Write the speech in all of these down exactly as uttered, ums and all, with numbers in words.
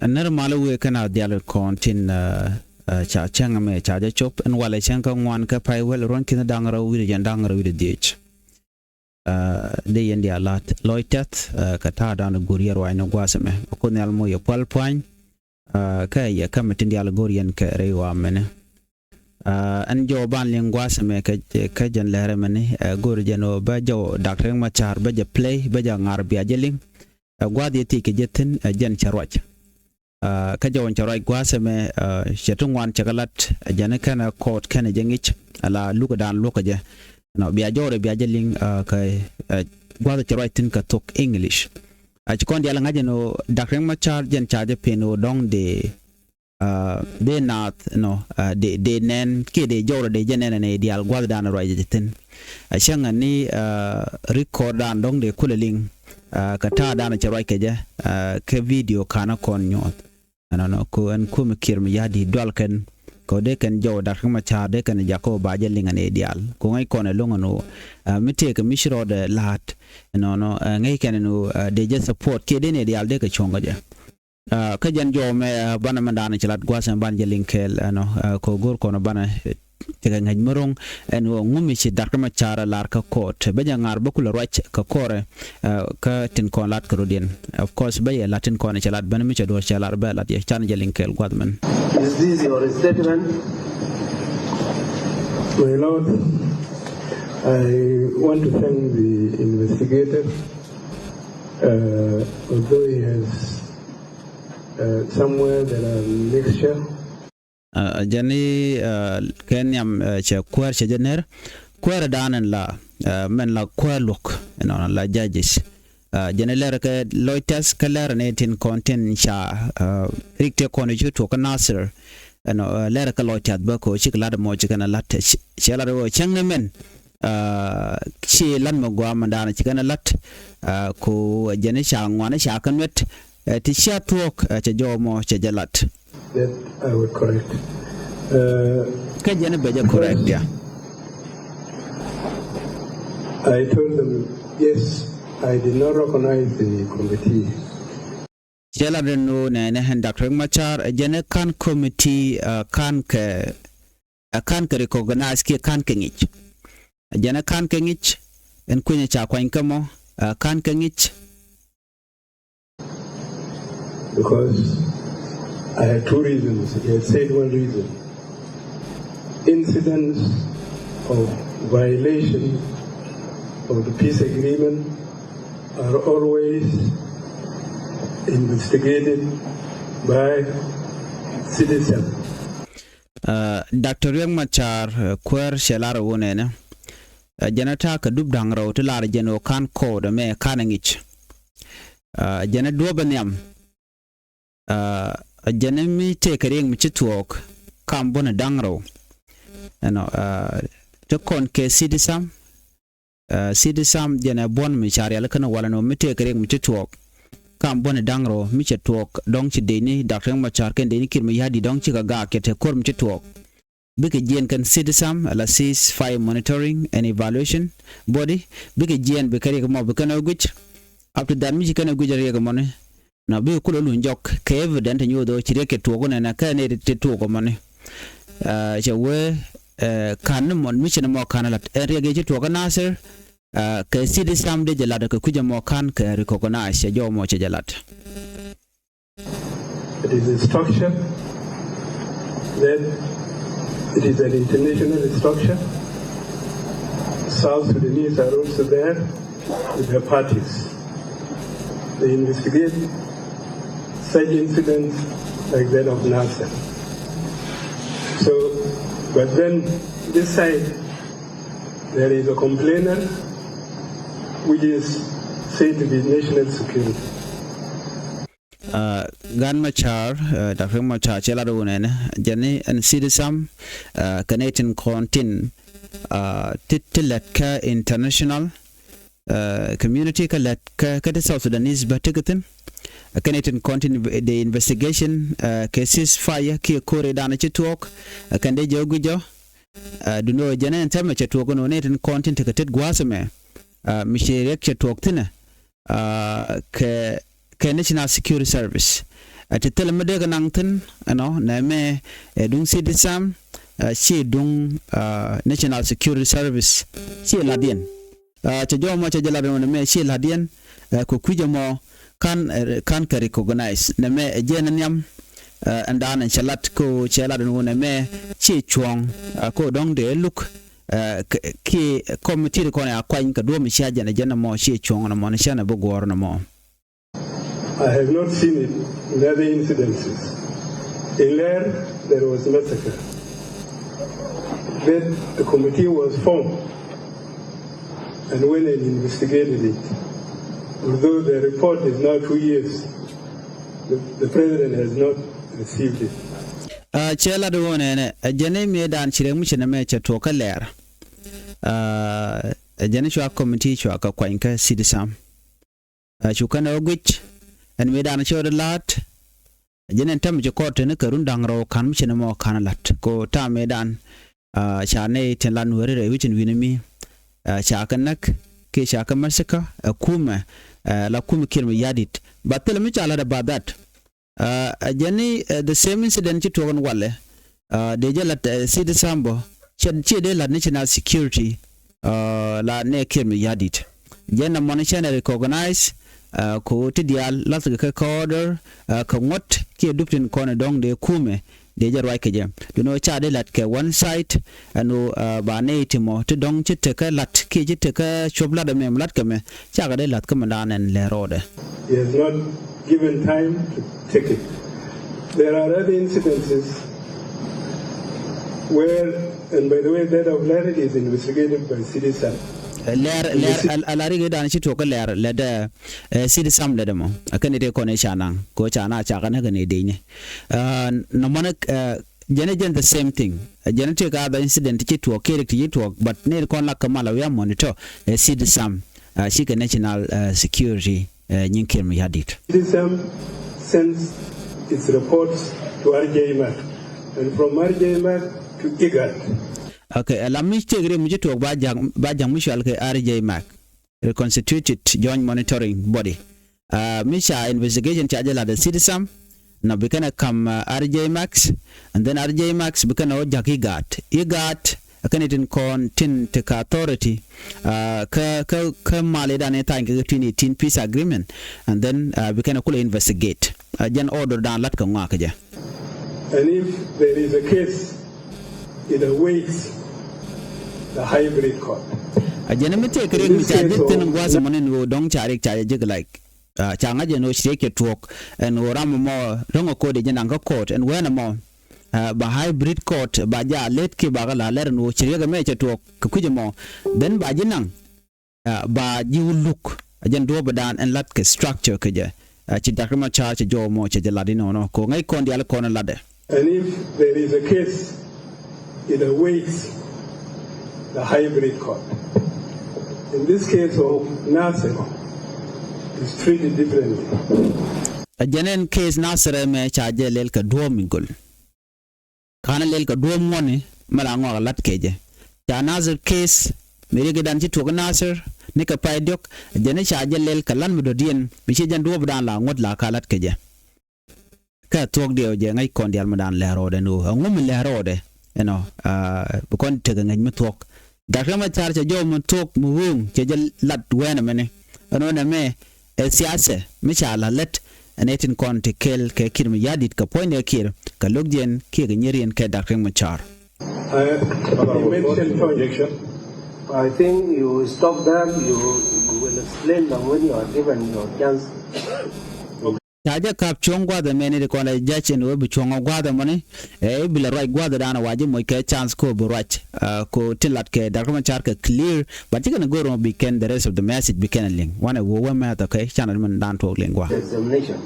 Nɛr malä wëë kɛn a dial kɔn tin, ɛ, ɛ, ca cäŋ mɛ ca jɛ cop ɛn walɛ cäŋ kä ŋuan kä pay wäl ruɔ̱n ki̱n da̱ŋ rɛw wi̱cdɛ jɛn da̱ŋ rɛw wi̱cdɛ dhiec. Ɛ, dee yɛn dial la̱t lɔc tɛth, ɛ, kɛ ta̱a̱ da̱a̱n go̱r yɛ ruaacni gua̱a̱th ɛmɛ. Ɛ Kuoth Nhial moc yɛ pual pua̱ny, ɛ, kä yɛ kä mi tin dial go̱r yɛn kɛ rɛy ɣɔaa mɛni. Ɛ, ɛn jɔw ban liŋ gua̱a̱th ɛmɛ kɛ, kɛ jɛn lɛr ɛmɛni, ɛ, go̱r jɛn ɣöö bä jɔw Dak Riek Machar bä jɛ play, bä jɛ ŋa̱r bia jɛ liŋ. Ɛ, gua̱a̱th yɛ thiec kɛ jɛ thi̱n, ɛ, jɛn cɛ ruac. Ɛ, kä jɔw in cɛ ruac gua̱a̱th ɛmɛ, ɛ, cɛ ti ŋuan cɛ kɛ lat, ɛ, jɛn kɛnɛ court kɛnɛ jɛ ŋic, ala luk dan luɔk kɛ jɛ. Nɔ, bia jɔwdɛ bia jɛ liŋ, ɛ, kɛ, ɛ, gua̱a̱th cɛ ruac thi̱n kɛ thok English. A ci kɔn dial ŋa̱c ɛn ɣöö Dak Riek Machar jɛn ca jɛ pen ɣöö dɔ̱ŋ dee, ɛ, dee naath, nɔ, ɛ, dee, dee nɛn kiɛ dee jɔwdɛ dee jɛ nɛn ɛn ɛ diaal gua̱a̱th dan ruac jɛ thi̱n. A cäŋ ɛn ni, ɛ, record dan dɔ̱ŋ dee kulɛ liŋ, ɛ, kɛ ta̱a̱ dan cɛ ruac kɛ jɛ, ɛ, kɛ video ka̱n ɛ kɔn nyuɔ̱th. Ɛnɔnɔ ko ɛn kuomi kiɛr mi ya̱di dual kɛn kɛ dee kɛn jɔw Dak Riek Machar dee kɛn jakä ba jɛ liŋ ɛn ɛ diaal. Ko ŋäc kɔn ɛlɔ̱ŋ ɛn ɣöö, ɛ, mi tëëkɛ mi ci rɔɔdɛ la̱a̱t. Ɛnɔnɔ, ɛ, ŋäc kɛn ɛn ɣöö, ɛ, dee jɛ support kiɛ dee ni diaal dee kɛ cuɔ̱ŋ kɛ jɛ. Ɛ, kä jɛn jɔw mɛ, ɛ, banɛ mɛn daanɛ ci lat gua̱a̱th ɛn ban jɛ liŋ kɛɛl ɛnɔ, ɛ, kɛ go̱r kɔn banɛ, ɛ, tekɛ ŋäc mi ro̱ŋ ɛn ɣöö ŋumi ci Dak Riek Machar lar kä court. Bä jɛ ŋa̱r bä kulɛ ruac kä court, ɛ, kä tin kɔn lat kä rɔ̱diɛn. Of course, bä yɛ lat tin kɔn cɛ lat bän mi cɛ duɔ̱r cɛ lar bä lat yɛ can jɛ liŋ kɛɛl gua̱th mɛn. Is this your statement? My Lord, I want to thank the investigator, uh, although he has, uh, somewhere there are mixture. Ɛ, jɛn i̱, ɛ, kɛ nhiam, ɛ, cɛ kuäär cɛ jɛ ner. Kuäär dan in la, ɛ, mɛn la kuäär luɔ̱k, you know, la judges. Ɛ, jɛn i̱ lɛr kɛ lɔc tɛth kä lɛr ni tin kɔn tin ca, ɛ, rik tëë kɔn i̱ ci tuɔk kä Nasir. You know, ɛ, lɛr kɛ lɔc tɛth bä ko cik lat mɔ ci kɛn lat, cɛ, cɛ lat wä cäŋ ni mɛn. Ɛ, ci lat mɔ guam mɛn dan ci kɛn lat. Ɛ, ko jɛn i̱ ca ŋuan i̱ ca kɛ nuet. Ɛ, ti cia thuɔk, ɛ, cɛ jɔw mɔ cɛ jɛ lat. That I would correct. Uh, kä jɛn bɛ jɛ correct, yeah. I told them, yes, I did not recognize the committee. Cɛ la den woo nɛnɛ ɛn Dak Riek Machar, jɛn ɛ ka̱n committee, uh, ka̱n kɛ, uh, ka̱n kɛ recognize kiɛ ka̱n kɛ ŋic. Jɛn ɛ ka̱n kɛ ŋic, ɛn kuinyɛ ca kuany kä mɔ, uh, ka̱n kɛ ŋic. Because I had two reasons. He had said one reason. Incidents of violation of the peace agreement are always investigated by citizen. Uh, Doctor Riek Machar, uh, kuäär cɛ lar wun ɛnɛ. Uh, jɛn a ta̱a̱ kɛ dup da̱ŋ rɛw ti lar jɛn ɣöö ka̱n kɔɔdɛ mɛ ka̱n ɛ ŋic. Uh, jɛn a duɔ̱pɛ nhiam. Uh, jɛn mi tëëkɛ riɛk mi ci thuɔɔk kam buɔ̱n da̱ŋ rɛw. Ɛnɔ, uh, ti kɔn kɛ citizen. Uh, citizen jɛn ɛ buɔ̱n mi ca rial kɛn walɛ nɔ mi tëëkɛ riɛk mi ci thuɔɔk kam buɔ̱n da̱ŋ rɛw mi cɛ thuɔɔk dɔ̱ŋ ci dee ni Doctor Riek Machar kɛn dee ni Kiir Mayardit dɔ̱ŋ cikɛ gaak kɛ te ko̱r mi ci thuɔɔk. Bikɛ jiɛɛn kɛn citizen ala ceasefire monitoring and evaluation body. Bikɛ jiɛɛn bikɛ riɛk mɔ bikɛn ɛ guic. Up to that mi ci kɛn ɛ guic riɛk mɔni. Na bikɛ kulɛ luny jɔk kɛ evident nyuuth ɣöö ci riɛk kɛ tuɔɔk nɛnɛ kɛ ni ti tuɔɔk mɔni. Uh, cɛ wee, uh, ka̱n ni mɔn mi ci ni mɔ ka̱n lat ɛn riɛk yɛ ci tuɔɔk kä Nasir. Uh, kɛ citizen dee jɛ lat kɛ kui̱c ɛmɔ ka̱n kɛ recognize cɛ jɔw mɔ cɛ jɛ lat. It is a structure that it is an international structure. South Sudanese are also there with their parties. They investigate such incidents like that of Nasir. So, but then this side, there is a complainer which is said to be national security. Uh, gan Machar, uh, Doctor Machar cɛ lat wun ɛnɛ jɛn ni ɛn citizen, uh, kɛ ni tin kɔn tin, uh, ti, ti lɛt kä international, uh, community kä lɛt kä, kä ti South Sudanese bä ti kɛ thin. Uh, kɛ ni tin kɔn tin the investigation, uh, kɛ ceasefire kiɛ ko̱r i̱ dan ci tuɔɔk, uh, kɛn dee jɛ guic jɔ. Uh, duno jɛn ɛn thɛmɛ cɛ tuɔɔk ni wun ni tin kɔn tin ti kɛ tet gua̱a̱th ɛmɛ. Uh, mi ci riɛk cɛ tuɔɔk thinɛ. Uh, kɛ, kɛ National Security Service. Ɛ ti thilɛ mi dee kɛ naŋ thi̱n ɛnɔ nɛmɛ ɛ duŋ CITESAM, ɛ ci duŋ, ɛ, National Security Service ci la̱tdiɛn. Ɛ cɛ jɔw mɔ cɛ jɛ lat ɛnɔ nɛmɛ ci la̱tdiɛn, ɛ kɛ kui̱c ɛmɔ ka̱n, ɛ ka̱n kɛ recognize nɛmɛ ɛ jɛn ɛ nhiam. Ɛ ɛn da̱a̱n ɛn cɛ lat kɛ ɣöö cɛ lat ɛn ɣöö nɛmɛ ci cuɔ̱ɔ̱ŋ, ɛ kɛ ɣöö dɔ̱ŋ dee luk, ɛ kɛ, kiɛ committee ti kɔn ɛ a kuany kɛ duɔ̱ɔ̱p mi cia jɛn ɛ jɛn ɛmɔ ci cuɔ̱ɔ̱ŋ ɛnɔ mɔ ni cɛn ɛ bi guɔ̱ɔ̱r ɛnɔ mɔ. I have not seen it in other incidences. In Leer, there was massacre. Then the committee was formed and went and investigated it. Although the report is now two years, the, the president has not received it. Ɛ cɛ lat ɣöö nɛnɛ ɛ jɛn i̱ mëëdan ci rɛk mi ci nɛmɛ cɛ tuɔɔk kä Leer. Ɛ jɛn i̱ cua committee cua kɛ kuany kä CITESAM. Ɛ cu kɛn ɛ wä guic ɛn mëëdan cɛ wä di la̱a̱t. Ɛ jɛn ɛn täämɛ ci kɔɔr teni kɛ run da̱ŋ rɛw ka̱n mi ci nɛmɔ ka̱n la̱t kɛ ɣöö täämɛ mëëdan, ɛ ca nɛy tin la Nuääri rɛy wi̱c in wi̱n mi, ɛ ca kɛ näk kiɛ ca kɛ massacre ɛ kumɛ, ɛ la kumɛ Kiir Mayardit. But thilɛ mi ca la̱t about that. Ɛ jɛn i̱, ɛ the same incident ci tuɔɔk ɛn walɛ, ɛ dee jɛ la̱t, ɛ CITESAM bä, ciɛ, ciɛ dee la̱t National Security, ɛ la nɛ Kiir Mayardit. Jɛn ɛmɔ ni cɛn ɛ recognize, ɛ kɛ ɣöö ti diaal la̱thkɛ kɛ order, ɛ kɛ ŋuɔ̱t kiɛ dup tin kɔn ɛ dɔ̱ŋ dee kumɛ dee jɛ ruac kɛ jɛ. Duundɛ ɣöö ca dee la̱t kɛ one side, ɛn ɣöö, ɛ ba nɛy ti mɔ ti dɔ̱ŋ ci tekɛ la̱t kiɛ ci tekɛ cuɔ̱p la̱t ɛmɛ mi la̱t kɛ mɛ, cakɛ dee la̱th kä mindan ɛn Leer rɔɔdɛ. He has not given time to take it. There are other incidences where, and by the way, that of Leer is investigated by CITESAM. Ɛ Leer, Leer, ɛ la rik i̱ dan ci tuɔɔk kä Leer lɛ dɛ, ɛ CITESAM lɛ dɛ mɔ. Ɛ kɛn i̱ tëë kɔn i̱ ca naŋ kɛ ɣöö ca na cakɛ näk kɛ nɛy dee ni. Ɛ nɔmɔni, ɛ jɛn ɛ jɛn the same thing. Ɛ jɛn ɛ tëë kɛ other incident ti ci tuɔɔk kiɛ rik ti ci tuɔɔk, but nɛy ti kɔn la kɛ mal ɛ wi̱i̱ a monitor ɛ CITESAM, ɛ cikɛ National, ɛ Security, ɛ nyin Kiir Mayardit. CITESAM sends its reports to RJMAC and from RJMAC to IGAD. Okay, ɛ la mi tëëk rik mi ci tuɔɔk ba ja̱ŋ, ba ja̱ŋ mi cual kɛ RJMAC, Reconstituted Joint Monitoring Body. Ɛ mi ca investigation ca jɛ la̱t ɛ CITESAM, na bi kɛn ɛ ka̱m, ɛ RJMAC, and then RJMAC bi kɛn ɛ wä ja̱k IGAD. IGAD ɛ kɛn i̱ tin kɔn tin tekɛ authority, ɛ kä, kä, kä mal i̱ dan i̱ tha̱a̱ny kɛ kɛ twenty eighteen peace agreement, and then, ɛ bi kɛn ɛ kulɛ investigate. Ɛ jɛn order dan la̱t kɛ ŋɔak kɛ jɛ. And if there is a case, it awaits the hybrid court. Ɛ jɛn mi tëëk rik mi ca ji̱ thi̱n gua̱a̱th mɔni ni ɣöö dɔ̱ŋ ca rik ca jɛ ji̱ like, ɛ ca ŋa̱c ɛn ɣöö ci riɛk cɛ tuɔɔk ɛn ɣöö ram ɛmɔ ro̱ŋ ɛ ko̱o̱t ɛ ji̱ naŋ kä court ɛn wɛn ɛmɔ, ɛ ba hybrid court ba jɛ a lät kiɛ ba kɛ la̱r lɛr ɛn ɣöö ci riɛk ɛmɛ cɛ tuɔɔk kɛ kui̱c ɛmɔ. Then ba ji̱ naŋ, ɛ ba ji̱ wä luk. Ɛ jɛn duɔ̱ɔ̱p ɛ dan ɛn la̱t kɛ structure kɛ jɛ. Ɛ ci Doctor Machar cɛ jɔw mɔ cɛ jɛ la̱t inɔnɔ kɛ ŋäc kɔn diaal kɔn ɛ la̱tdɛ. And if there is a case, it awaits the hybrid court. In this case of Nasir, it's treated differently. Ɛ jɛn ɛn case Nasir ɛmɛ ca jɛ lɛl kɛ duɔ̱ɔ̱p mi göl. Ka̱n lɛl kɛ duɔ̱ɔ̱p ŋuɔ̱ni mɛ la ŋɔak la̱t kɛ jɛ. Ca Nasir case mi riɛk i̱ dan ci tuɔk Nasir ni kɛ pay diɔ̱k, jɛn i̱ ca jɛ lɛl kɛ la̱t mi dɔ̱diɛn mi ci jɛn duɔ̱ɔ̱p dan la ŋuɔ̱t la ka la̱t kɛ jɛ. Kä thuɔ̱k diɛw jɛ ŋäc kɔn diaal mi dan lɛr rɔɔdɛ ni ɣöö ɛŋu mi lɛr rɔɔdɛ ɛnɔ, aa, bi kɔn tekɛ ŋäc mi thuɔ̱k. Doctor Machar cɛ jɔw mi thuɔ̱k mi ɣööŋ cɛ jɛ lat wɛɛn ɛmɛni. Ɛnɔ nɛmɛ ɛ siasɛ mi ca la̱t lät ɛn ɛ tin kɔn ti kɛl kɛ Kiir Mayardit kɛ puɔ̱nydɛ Kiir kɛ lo̱kdiɛn kiɛ kɛ nyiriɛn kɛ Doctor Machar. I, you mentioned point. Objection. I think you stop there. You will explain them when you are given your chance. Ca jɛ ka̱p cuɔ̱ŋ gua̱a̱th ɛmɛni ti kɔn ɛ judge ɛn ɣöö bi cuɔ̱ŋ ɔ gua̱a̱th ɛmɔni. Ɛ i̱ bi lɛ ruac gua̱a̱th ɛ da̱a̱n ɛ wa ji̱ moc kɛ chance ko bi ruac. Ɛ ko tin lat kɛ Doctor Machar kɛ clear. But cikɛ ni go̱o̱r mɔ bi kɛn the rest of the message bi kɛn ɛ liŋ. Wanɛ woo wä mɛth, okay? Canɛ min da̱a̱n tuɔɔk liŋ gua̱a̱th. Examination.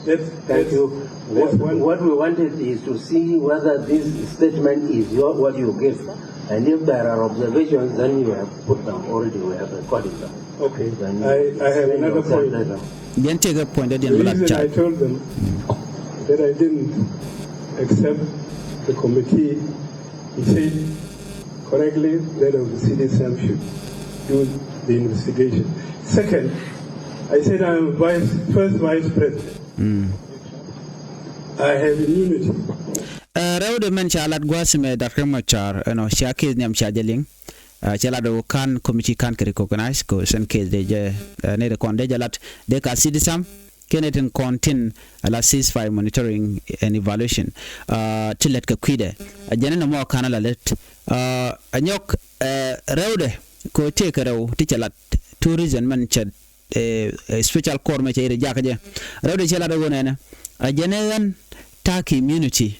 Yes, thank you. What, what we wanted is to see whether this statement is your, what you give. And if there are observations, then you have put them already. We have recorded them. Okay. Then I, I have another point. Jɛn tëëkɛ puɔ̱nydɛ diɛn mi lat ca. The reason I told them that I didn't accept the committee, he said correctly, that of the city itself should do the investigation. Second, I said I am vice, first vice president. Mm. I have immunity. Ɛ, rɛwdɛ mɛn ca lat gua̱a̱th mɛ Doctor Machar, ɛnɔ, cia case niam cia jɛ liŋ. Ɛ, cɛ lat ɣöö ka̱n committee ka̱n kɛ recognize kɛ ɣöö sɛn case dee jɛ, ɛ, nɛy ti kɔn dee jɛ lat dee ka cease disarm kɛnɛ tin kɔn tin ala ceasefire monitoring and evaluation. Ɛ, ti lät kɛ kui̱dɛ. Ɛ, jɛn ɛn ɛmɔ ka̱n ala lät. Ɛ, ɛ nyɔk, ɛ, rɛwdɛ kɛ ɣöö tëëkɛ rɛw ti cɛ lat two reason mɛn cɛ, ɛ, ɛ, special court mɛ cɛ yet jakä jɛ. Rɛwdɛ cɛ lat ɛ ɣöö nɛnɛ a jɛn ɛ ɣän ta̱a̱ kɛ immunity,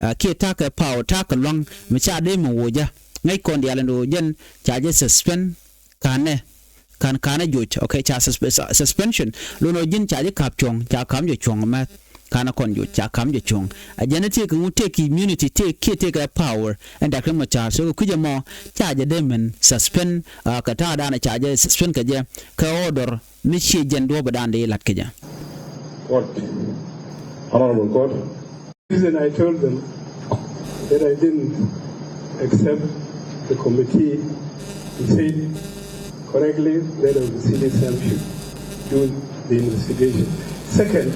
ɛ, kiɛ ta̱a̱ kɛ power, ta̱a̱ kɛ lua̱ŋ mi ca dee mi woc jɛ. Ŋäc kɔn diaal ɛn ɣöö jɛn ca jɛ suspend ka̱nɛ, ka̱n ka̱nɛ joc, okay, ca susp-, sus-, suspension. Luɔn ɣöö ji̱n ca ji̱ ka̱p cuɔ̱ŋ, ca ka̱m jɛ cuɔ̱ŋ mɛth. Ka̱n kɔn joc ca ka̱m jɛ cuɔ̱ŋ. A jɛn a tëëkɛ ŋu tëëkɛ immunity, tëëk kiɛ tëëkɛ power ɛn Doctor Machar. So kɛ kui̱c ɛmɔ ca jɛ dee min suspend, ɛ, kɛ ta̱a̱ da̱a̱n ca jɛ suspend kɛ jɛ kɛ order mi ciɛ jɛn duɔ̱ɔ̱p da̱a̱n dee lat kɛ jɛ. Court. Honorable Court. Reason I told them that I didn't accept the committee to say correctly that of the city itself should do the investigation. Second,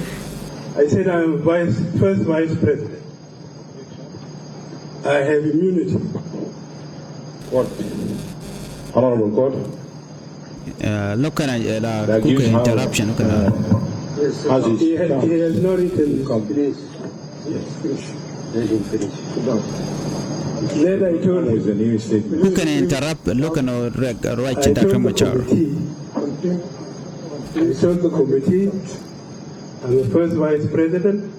I said I am vice, first vice president. I have immunity. Court. Honorable Court. Ɛ, look kɛn a, ɛ, la kukɛ interruption kɛn a. He, he has no written. Let I told you. Kukɛ interrupt, look kɛn a rɛk, ruac ci Doctor Machar. I told the committee, I'm the first vice president.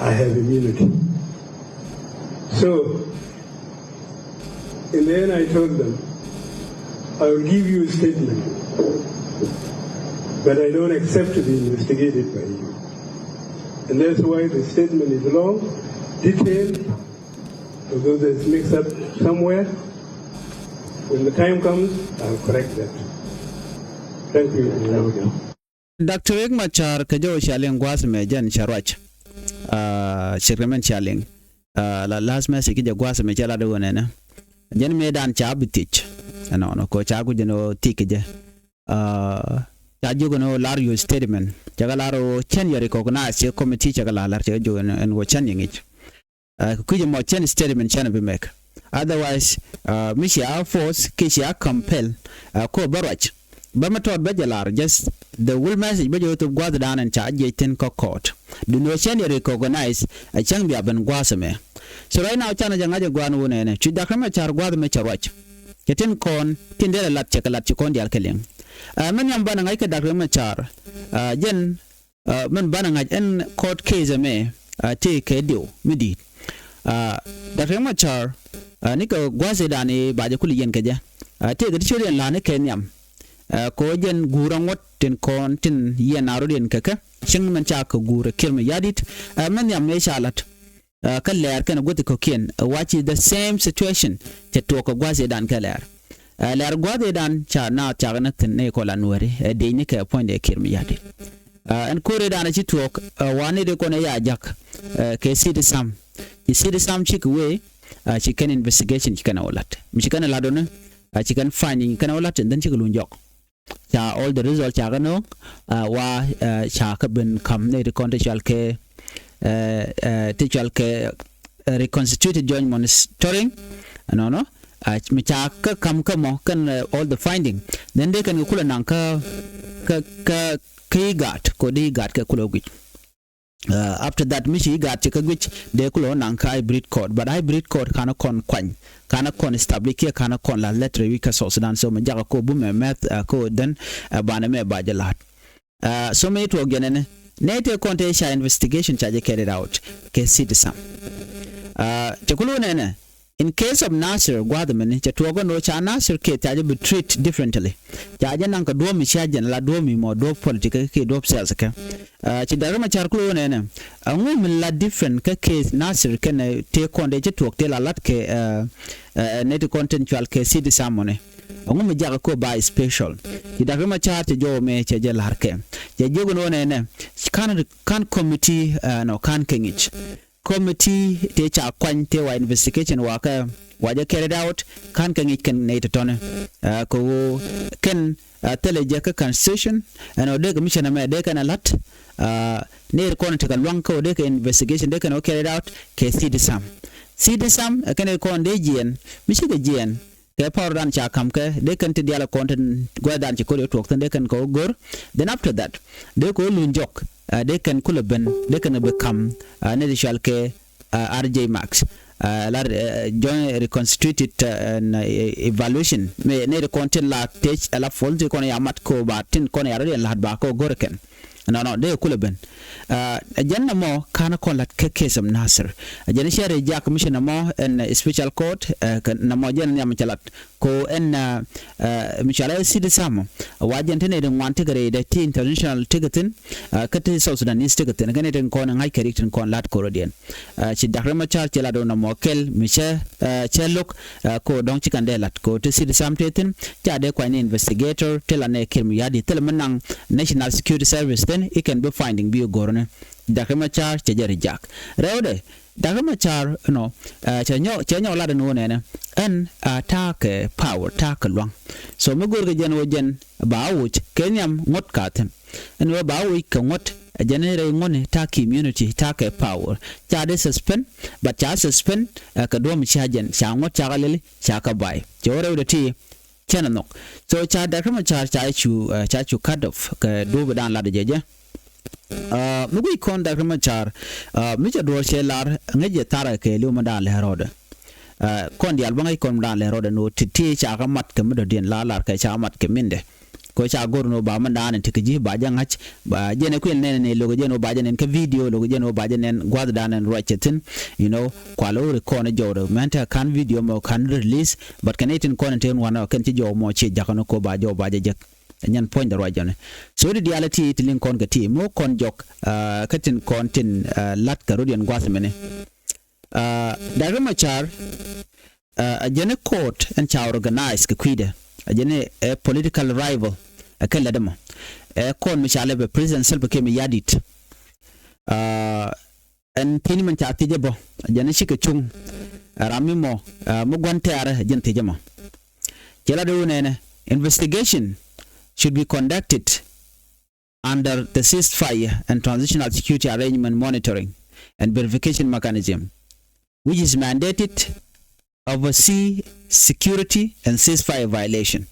I have immunity. So, in the end, I told them, I will give you a statement, but I don't accept to be investigated by you. And that's why the statement is long, detailed, although there's mix up somewhere. When the time comes, I'll correct that. Thank you. Doctor Riek Machar kɛ jɔw cia liŋ gua̱a̱th mɛ jɛn ca ruac. Ɛ, cɛ rɛ mɛn cia liŋ. Ɛ, la last message ki jɛ gua̱a̱th mɛ cɛ lat iwä nɛnɛ. Jɛn mëë dan ca bi thiec. Ɛnɔnɔ kɔ ca ku jɛn ɔ thiec kɛ jɛ. Ɛ, ca jiök ɛn ɔ lar your statement. Cɛ kɛ lar ɔ cɛn yɛ recognize cɛ committee cɛ kɛ lar lar cɛ kɛ jiök ɛn ɔ cɛn yɛ ŋic. Ɛ, kɛ kui̱c ɛmɔ cɛn statement cɛn bi mɛk. Otherwise, ɛ, mi cia force kiɛ cia compel, ɛ, kɔ bä ruac. Bä mi tɔt bä jɛ lar, just the whole message bä jɛ wä thop gua̱thdan ɛn ca jiɛc thi̱n kä court. Duundɛ cɛn yɛ recognize, ɛ, cäŋ bia ben gua̱a̱th ɛmɛ. So right now canɛ jɛ ŋa̱c ɛ gua̱a̱n wun ɛnɛ. Cuc Doctor Machar gua̱a̱th ɛmɛ cɛ ruac. Cɛ tin kɔn tin derɛ lat cɛ kɛ lat ci kɔn diaal kɛ liŋ. Ɛ, mɛn yam banɛ ŋa̱c kɛ Doctor Machar, ɛ, jɛn Ɛ, mɛn banɛ ŋa̱c ɛn court case ɛmɛ, ɛ, tëë kɛ diw mi di̱i̱t. Ɛ, Doctor Riek Machar, ɛ, nikɛ gua̱a̱th ëëdan i̱ ba jɛ kul yɛn kɛ jɛ. Ɛ, tëë kɛ ti ciöt yɛn la̱a̱ni kɛ nhiam. Ɛ, kɛ ɣöö jɛn guur aŋuɔ̱t tin kɔn tin yɛn a rot yɛn kɛ kɛ. Cieŋ mɛn ca kɛ guur ɛ Kiir Mayardit. Ɛ, mɛn nhiam mëë ca la̱t. Ɛ, kä lɛɛr kɛnɛ guäthi kɔ̱kiɛn, ɛ, which is the same situation. Cɛ tuɔɔk kɛ gua̱a̱th ëëdan kɛ lɛɛr. Ɛ, lɛɛr gua̱a̱th ëëdan ca naath cakɛ ni thi̱n ni kɔn la Nuääri, ɛ, diecni kɛ puɔ̱nydɛ Kiir Mayardit. Ɛ, ɛn ko̱r ëëdan ci tuɔɔk, ɛ, wa ni di kɔn ɛ ya jak, ɛ, kɛ city sam. Ci city sam cikɛ wee, ɛ, ci kɛn investigation ci kɛn ɛ wä la̱t. Mi ci kɛn ɛ la̱t ɔni, ɛ, ci kɛn finding kɛn ɛ wä la̱t, and then cikɛ luny jɔk. Ca all the result ca kɛ no̱o̱ŋ, ɛ, wa, ɛ, ca kɛ ben ka̱m ni ti kɔn ti cual kɛ, ɛ, ɛ, ti cual kɛ, ɛ, reconstituted joint monitoring. Ɛnɔnɔ, ɛ, mi ca kɛ ka̱m kä mɔ kɛn, ɛ, all the finding. Then dee kɛn kɛ kulɛ naŋ kä, kä, kä, kä IGAD, kɛ dee IGAD kɛ kulɛ guic. Ɛ, after that mi ci IGAD ci kä guic dee kulɛ wä naŋ kä hybrid court, but hybrid court kanɛ kɔn kuany, kanɛ kɔn establish kiɛ kanɛ kɔn la lɛt rɛy wi̱c kä South Sudan. So mi jakä ko bumɛ mɛth, ɛ, ko then, ɛ, banɛ mɛ ba jɛ la̱t. Ɛ, so mi tuɔɔk jɛ nɛnɛ, nɛ tëë kɔn tëë ca investigation ca jɛ carried out kɛ city sam. Ɛ, cɛ kulu nɛnɛ, in case of Nasir gua̱a̱th mini, cɛ tuɔɔk ɛn ɣöö ca Nasir kɛ ca jɛ bi treat differently. Ca jɛ naŋ kɛ duɔ̱ɔ̱p mi cia jɛn la duɔ̱ɔ̱p mi mɔ duɔ̱ɔ̱p politic kɛ duɔ̱ɔ̱p sales kɛ. Ɛ, ci Doctor Machar kulu nɛnɛ. Ɛŋu mi la different kä case Nasir kɛnɛ tëë kɔn dee ci tuɔɔk tëë la lat kɛ, ɛ, ɛ, nɛ ti kɔn tin cual kɛ city sam mɔni. Ɛŋu mi jakä ko ba special. Ci Doctor Machar cɛ jɔw mɛ cɛ jɛ la̱r kɛ. Cɛ jiök ɛn ɣöö nɛnɛ. Ka̱n, ka̱n committee, ɛ, nɔ ka̱n kɛ ŋic. Committee tëë ca kuany tëë wa investigation wa kä, wa jɛ carried out, /ka̱n kɛ ŋi̱c kɛn nɛy tɔ̱tɔ̱ni. Kɛ ɣöö kɛn thilɛ jɛ kä constitution, ɛn ɣöö dee kɛ mission ɛmɛ dee kɛn ɛ la̱t. Nɛy ti kɔn tekɛ lua̱ŋ kä ɣöö dee kɛ investigation dee kɛn ɛ wä carried out kɛ Citizen. Citizen ɛ kɛn ɛ kɔn dee jiɛɛn, mi cikɛ jiɛɛn kɛ power dan ca ka̱m kɛ, dee kɛn ti diaal ɛ kɔn tin gua̱thdan ci ko̱r yɛ tuɔɔk thi̱n dee kɛn kɛ wä go̱r. Then after that dee kɛ wä luny jɔk, dee kɛn kulɛ ben, dee kɛn kɛ bi ka̱m nɛy ti cɔal kɛ R J Max, la joint reconstituted evaluation, mi nɛy ti kɔn tin la tec ala full ti kɔn ya mat ko ba tin kɔn ya rɔ diɛn la̱t ba ko go̱r kɛn. Nɔnɔ dee kulɛ ben. Jɛn nɔmɔ /ka̱n kɔn la̱t kä case of Nasir. Jɛn cɛ rɛ jak mission nɔmɔ ɛn special court, nɔmɔ jɛn nhiam cɛ la̱t ko ɛn mi cɔal ɛ Citizen. Wa jɛn ti nɛy ti ŋuan tekɛ rɛydɛ, ti international tekɛ thi̱n, kä ti South Sudanese tekɛ thi̱n, kä nɛy ti kɔn ŋa̱c kɛ rik tin kɔn la̱t ko̱rɔdiɛn. Ci Doctor Machar cɛ lat ɣöö nɔmɔ kɛl mi cɛ cɛ lo̱k, ko dɔ̱ŋ ci kɛn dee la̱t ko ti Citizen tëë thi̱n, ca dee kuany ni investigator ti la nɛ Kiir Mayardit, thilɛ mi naŋ National Security Service thi̱n, i̱ kɛn bi finding bi go̱r ni Doctor Machar cɛ jɛ rɛ jak. Rɛwdɛ, Doctor Machar nɔ cɛ nyɔk, cɛ nyɔk lat ɛn ɣöö nɛnɛ ɛn ta̱a̱ kɛ power, ta̱a̱ kɛ lua̱ŋ. So mi go̱r kɛ jɛn ɣöö jɛn ba woc kɛ nhiam ŋuɔ̱t ka thi̱n. Ɛn ɣöö ba woc kɛ ŋuɔ̱t, jɛn rɛy ŋuɔ̱tni ta̱a̱ kɛ immunity, ta̱a̱ kɛ power. Ca dee suspend, but ca suspend kɛ duɔ̱ɔ̱p mi cia jɛn, ca ŋuɔ̱t, ca kɛ lili, ca kɛ bay. Cɛ wä rɛwdɛ ti cɛn ɛ nhɔk. So ca Doctor Machar ca cu, ca cu cut off kɛ duɔ̱ɔ̱p dan lat jɛ jɛ. Mi guic kɔn Doctor Machar, mi cɛ duɔ̱ɔ̱r cɛ lar, ŋäc jɛ tharɛ kɛ li̱w mi dan lɛ rɔɔdɛ. Kɔn diaal bä ŋäc kɔn mi dan lɛ rɔɔdɛ ni ɣöö ti ti ca kɛ mat kɛ mi dɔ̱diɛn, la lar kɛ ca mat kɛ mindɛ. Ko ca go̱r ni ɣöö ba mi dan in ti kɛ ji̱ ba jɛ ŋa̱c, ba jɛn ɛ kuɛl nɛn ni lo̱k jɛn ɣöö ba jɛ nɛn kä video, lo̱k jɛn ɣöö ba jɛ nɛn gua̱th dan in ruac cɛ thi̱n, you know, kua lo̱k ri kɔn jɔwdɛ. Mɛn te ka̱n video mɔ ka̱n release, but kɛn itin kɔn in te ɣän wanɛ kɛn ci jɔw mɔ ci jakä ni ko ba jɔw ba jɛ jek. Nyɛn puɔ̱nydɛ ruac jɔni. So ti diaal ti ti liŋ kɔn kɛ ti mi wä kɔn jɔk, kä tin kɔn tin lat kɛ rɔ̱diɛn gua̱th mini. Doctor Machar, ɛ jɛn ɛ court ɛn ca organize kɛ kui̱dɛ. Ɛ jɛn ɛ political rival ɛ kɛ lɛt ɛmɔ. Ɛ court mi ca lɛ bɛ President Salva Kiir Mayardit. Ɛn thi̱n min ca thiecä bä, ɛ jɛn ɛ cikɛ cuŋ. Ɛ ram mi mɔ, mi gua̱n tɛ̈rɛ ɛ jɛn thiecä mɔ. Cɛ la dee wä nɛnɛ, investigation should be conducted under the ceasefire and transitional security arrangement monitoring and verification mechanism, which is mandated oversee security and ceasefire violation.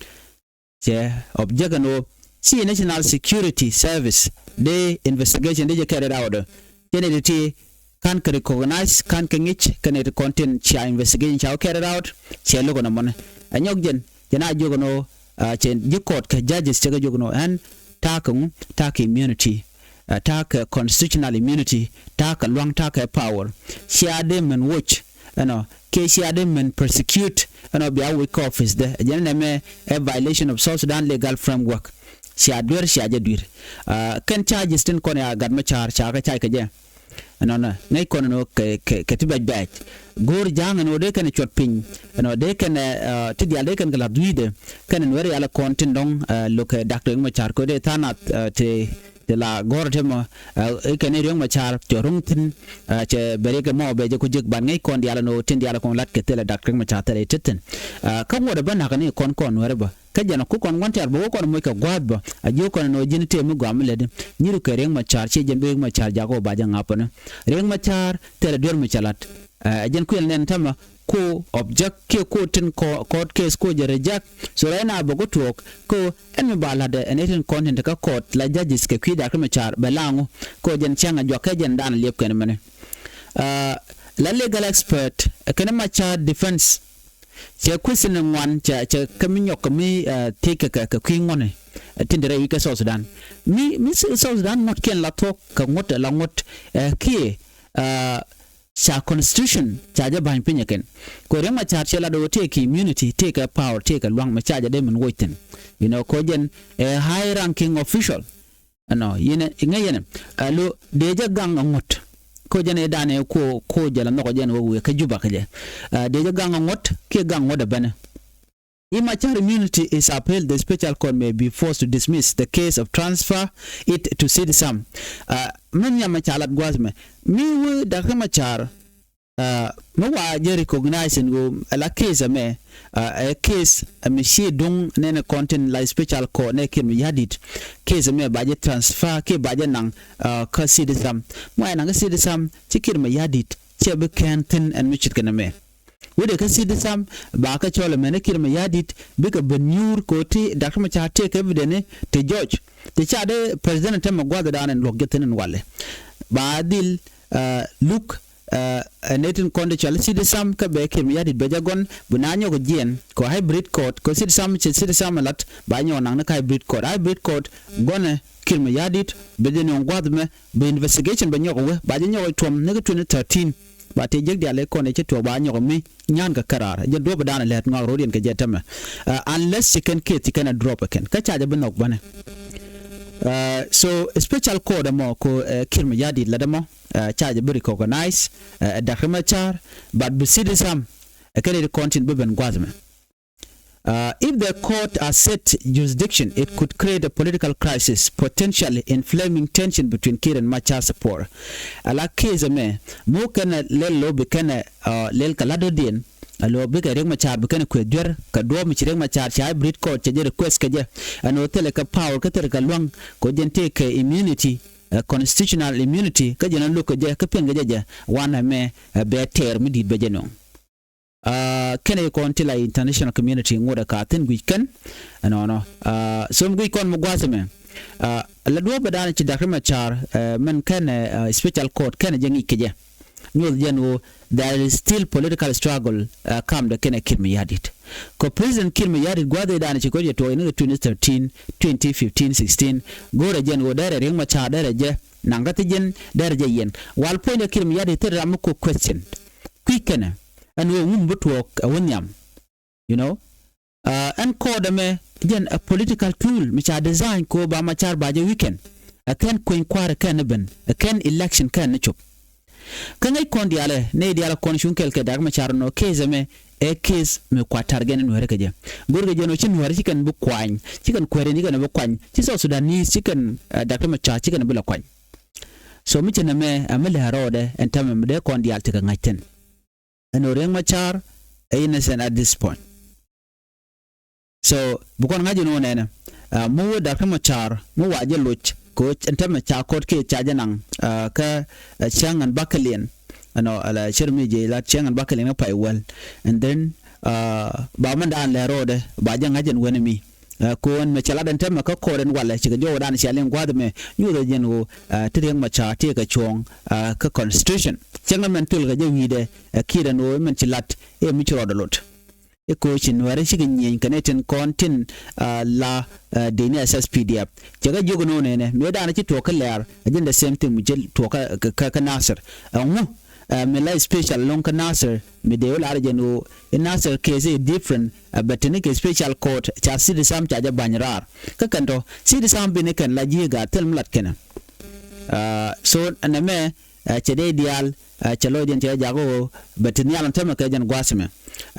Cɛ object ɛn ɣöö ci National Security Service dee investigation dee jɛ carried out. Cɛ nɛy ti ti ka̱n kɛ recognize, ka̱n kɛ ŋi̱c, kɛnɛ ti kɔn tin cia investigation ca wä carried out, cɛ lo̱k ɛn ɛmɔni. Ɛ nyɔk jɛn, jɛn a jiök ɛn ɣöö cɛ ji̱ court kɛ judges cɛ kɛ jiök ɛn ɣöö ɛn ta̱a̱ kɛ ŋu, ta̱a̱ kɛ immunity, ta̱a̱ kɛ constitutional immunity, ta̱a̱ kɛ lua̱ŋ, ta̱a̱ kɛ power. Cia dee min woc ɛnɔ, kiɛ cia dee min prosecute ɛnɔ bia woc kä office dɛ. Jɛn nɛmɛ ɛ violation of South Sudan legal framework. Cia duer, cia jɛ duer. Kɛn charges tin kɔn ya Gat Machar ca kɛ cay kɛ jɛ. Ɛnɔnɔ ŋäc kɔn ɛn ɣöö kɛ, kɛ, kɛ ti bɛc bɛc. Go̱o̱r ja̱a̱ŋ ɛn ɣöö dee kɛn cuɔt piny. Ɛn ɣöö dee kɛn ti diaal dee kɛn kɛ la̱th wi̱i̱dɛ. Kɛn ɛn ɣöö rial kɔn tin dɔ̱ŋ lo̱kɛ Dak Riek Machar kɛ ɣöö dee tha̱a̱ŋ nath ti, ti la gɔ̱r ti mɔ. I̱ kɛn i̱ Riek Machar cɛ ro̱ŋ thi̱n. Cɛ bɛ riɛk ɛmɔ bɛ jɛ ku jek ban ŋäc kɔn diaal ɛn ɣöö tin diaal kɔn la̱t kɛ thilɛ Dak Riek Machar thilɛ i̱ tet thi̱n. Kä ŋuɔ̱t ɛ bä na̱k ni kɔn kɔn Nuɛr bä. Kä jɛn ku kɔn gua̱n tɛ̈r bä wä kɔn moc kɛ gua̱a̱th bä. A jiök kɔn ɛn ɣöö ji̱n tëë mi gɔaa mi lätdi. Nyiru kɛ Riek Machar, ciɛ jɛn bi Riek Machar jakä wä ba jɛ ŋa̱p ɛn. Riek Machar thilɛ duer mi cɛ la̱t. Ɛ jɛn kuël nɛn tämɛ ku object kiɛ ku tin court case ku jɛ reject. So right now bä ku tuɔɔk ku ɛn mi ba la̱tdɛ ɛn ɛ tin kɔn tin te kä court la judges kɛ kui̱ Dak Riek Machar bɛ laŋ wu. Ku jɛn cäŋ a juak kɛ jɛn dan liɛp kɛn mɛni. La legal expert kɛn Machar defense. Cɛ question ŋuan cɛ, cɛ kä mi nyɔk kä mi thiec kɛ, kɛ kui̱ ŋuɔ̱ni. Tin te rɛy wi̱c kɛ South Sudan. Mi, mi South Sudan ŋuɔ̱tkiɛn la thuɔ̱k kɛ ŋuɔ̱t la ŋuɔ̱t kiɛ ca constitution ca jɛ ba̱ny piny ɛ kɛn. Kɛ Riek Machar cɛ la do̱ tëëkɛ immunity, tëëkɛ power, tëëkɛ lua̱ŋ mi ca jɛ dee min woc thi̱n. You know, kɛ jɛn ɛ high ranking official. Ɛnɔ yɛn ɛ ŋäc yɛn ɛ lo dee jɛ gaŋ ɛ ŋuɔ̱t. Ko jɛn ɛ danɛ ko, ko jɛ la nhɔk jɛn wä wee kä Juba kä jɛ. Dee jɛ gaŋ ɛ ŋuɔ̱t kiɛ gaŋ ŋuɔ̱t ɛ bɛnɛ. If Machar immunity is upheld, the special court may be forced to dismiss the case of transfer it to Citizen. Mɛ nhiam mɛ ca lat gua̱a̱th mɛ mi wee Dak Riek Machar. Mi wa jɛ recognize in ɣöö ɛ la case ɛmɛ, ɛ case ɛmɛ ci duŋ nɛnɛ kɔn tin la special court nɛ Kiir Mayardit. Case ɛmɛ ba jɛ transfer kiɛ ba jɛ naŋ kä Citizen. Mi wa jɛ naŋ kä Citizen ci Kiir Mayardit cɛ bi kɛn thin ɛn mi ce̱tkɛ nɛmɛ. Wetdɛ kä Citizen ba kä cɔl ɛmɛn ɛ Kiir Mayardit bikɛ ben nyuur kɛ ɣöö ti Doctor Machar tëëkɛ evidence ti judge ti ca dee president tɛmɛ gua̱thdan ɛn luɔ̱k jɛ thin ɛn walɛ. Ba dhil luk ɛ nɛy tin kɔn ti cɔal Citizen kä bɛ Kiir Mayardit bɛ jɛ gɔn bi na nyɔk jiɛn kɛ hybrid court kɛ Citizen cɛ Citizen lat ba nyɔk naŋ ni kä hybrid court. Hybrid court gɔnɛ Kiir Mayardit bɛ jɛ nöŋ gua̱th mɛ bi investigation bɛ nyɔk wee ba jɛ nyɔk tuɔm ni kä twenty thirteen. Ba tëë jek diaal ɛ kɔn ɛ cɛ tuɔɔk ba nyɔk mi nyan kɛ käraar jɛ duɔ̱p dan lɛt ŋɔak ro̱diɛn kɛ jɛ tämɛ. Unless ci kɛn case ci kɛn a drop ɛ kɛn kä ca jɛ bi nhɔk bänɛ. So special court ɛmɔ ko Kiir Mayardit lat ɛmɔ ca jɛ bi recognize ɛ Doctor Machar, but bi Citizen ɛ kɛn ɛ ti kɔn tin bi ben gua̱th mɛ. If the court asserts jurisdiction, it could create a political crisis, potentially inflaming tension between Kiir and Machar supporter. Ala case ɛmɛ mi wä kɛn ɛ lɛl lo̱ bi kɛn ɛ lɛl kɛ lat dɔ̱diɛn. Ɛ lo̱ bikɛ Riek Machar bi kɛn ɛ kueth juer kɛ duɔ̱ɔ̱p mi ci Riek Machar ca hybrid court cɛ jɛ request kɛ jɛ. Ɛn ɣöö thilɛ kɛ power kä thilɛ kɛ lua̱ŋ kɛ ɣöö jɛn tëëkɛ immunity, constitutional immunity kä jɛn ɛ lo̱k kɛ jɛ kä piɛn kɛ jɛ jɛ wanɛ mɛ ɛ bɛ tɛɛr mi di̱i̱t bɛ jɛ nöŋ. Kɛnɛ kɔn ti la international community ŋuɔ̱t ɛ ka thi̱n guic kɛn ɛnɔnɔ. So mi guic kɔn mi gua̱a̱th ɛmɛ la duɔ̱ɔ̱p ɛ da̱a̱n ci Doctor Machar mɛn kɛnɛ special court kɛnɛ jɛ ŋic kɛ jɛ. Nyuɔth jɛn ɣöö there is still political struggle kam dɛ kɛnɛ Kiir Mayardit. Kɛ President Kiir Mayardit gua̱a̱th ɛ da̱a̱n ci kɔc jɛ tuɔɔk in kɛ twenty thirteen, twenty fifteen, sixteen. Go̱o̱rɛ jɛn ɣöö derɛ Riek Machar derɛ jɛ naŋ kä thi jɛn derɛ jɛ yɛn wal puɔ̱nydɛ Kiir Mayardit thil ram mi kok question. Kui̱ kɛnɛ ɛn ɣöö ŋum bi tuɔɔk ɛ wä nhiam. You know, ɛn court ɛmɛ jɛn a political tool mi ca design ko ba Machar ba jɛ weaken. Ɛ kɛn kueny kua̱r ɛ kɛn ni ben ɛ kɛn election kɛn ni cop. Kä ŋäc kɔn diaalɛ nɛy diaal kɔn cuŋ kɛl kɛ Doctor Machar nɔ case ɛmɛ ɛ case mi kua̱r target ni nuɛɛrɛ kɛ jɛ. Go̱rkɛ jɛn ɔ ci nuɛɛrɛ ci kɛn bi kuany ci kɛn kuɛɛrɛ ci kɛn bi kuany ci South Sudanese ci kɛn Doctor Machar ci kɛn bi la kuany. So mi cɛ nɛmɛ ɛ mi lɛ rɔɔdɛ ɛn tɛmɛ mi dee kɔn diaal tekɛ ŋa̱c thi̱n. Ɛn ɣöö Riek Machar ɛ innocent at this point. So bi kɔn ŋa̱c ɛn ɣöö nɛnɛ mi wä Doctor Machar mi wa jɛ loc kɛ ɣöö ɛn tɛmɛ ca kɔt kiɛ ca jɛ naŋ kä cäŋ ɛn bakäliɛn. Ɛnɔ ala cär mi jɛ la cäŋ ɛn bakäliɛn kä pay wäl. And then ba mɛn daan lɛ rɔɔdɛ ba jɛ ŋa̱c ɛn wen mi. Ko̱n mɛ cɛ lat ɛn tɛmɛ kä kɔɔr ɛn walɛ cikɛ jɔwdan cia liŋ gua̱a̱th ɛmɛ nyuuth ɛ jɛn ɣöö ti Riek Machar ti kɛ cuɔ̱ɔ̱ŋ kä constitution. Cäŋ ɛmɛn thil kɛ jɛ wi̱i̱dɛ ɛ Kiir ɛn ɣöö ɛmɛn ci lat ɛ mi ci rɔɔdɛ lot. Ɛ ko̱ ci nuɛɛrɛ cikɛ nyieny kɛ nɛ tin kɔn tin la dee ni S S P D F. Cɛ kɛ jiök ɛn ɣöö nɛnɛ mëë daanɛ ci tuɔɔk kä lɛɛr ɛ jɛn the same thing mi ci tuɔɔk kä Nasir. Ɛŋu mi la special loŋ kä Nasir mi dee wä lar jɛn ɣöö i̱ Nasir case i̱ different. Bɛ tini kɛ special court ca Citizen ca jɛ ba̱ny raar kä kɛn tɔ Citizen bini kɛn la ji̱ gaat thil mi lat kɛnɛ. So nɛmɛ cɛ dee diaal cɛ lɔcdiɛn cɛ jak ɣöö bɛ ti nhial ɛn tämɛ kɛ jɛn gua̱a̱th ɛmɛ.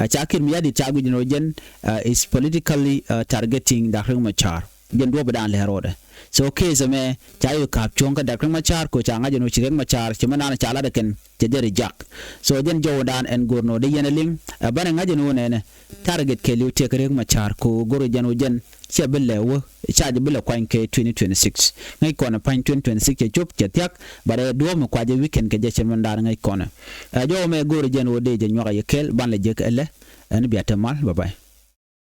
Ca Kiir Mayardit ca guic ɛn ɣöö jɛn is politically targeting Doctor Riek Machar. Jɛn duɔ̱ɔ̱p dan lɛ rɔɔdɛ. So case ɛmɛ ca yɛ ka̱p cuɔ̱ŋ kä Doctor Riek Machar ko ca ŋa̱c ɛn ɣöö ci Riek Machar ci mɛ naan ca lat ɛ kɛn cɛ jɛ reject. So jɛn jɔwdan ɛn go̱r nɔ dee yɛn ɛ liŋ ɛ banɛ ŋa̱c ɛn ɣöö nɛnɛ target kɛɛliw tëëkɛ Riek Machar ko go̱r jɛn ɣöö jɛn cɛ bi lɛ wä ca jɛ bi lɛ kuany kɛ twenty twenty six. Ŋäc kɔnɛ pa̱ny twenty twenty six cɛ cop cɛ thia̱k. But ɛ duɔ̱ɔ̱p mi kuacɛ weekend kɛ jɛ cɛ mɛn da̱a̱n ŋäc kɔnɛ. Ɛ jɔwä mɛ go̱o̱rɛ jɛn ɣöö dee jɛ nyuak a yɛ kɛɛl ban lɛ jek ɛlɛ. Ɛn bia te mal, bye bye.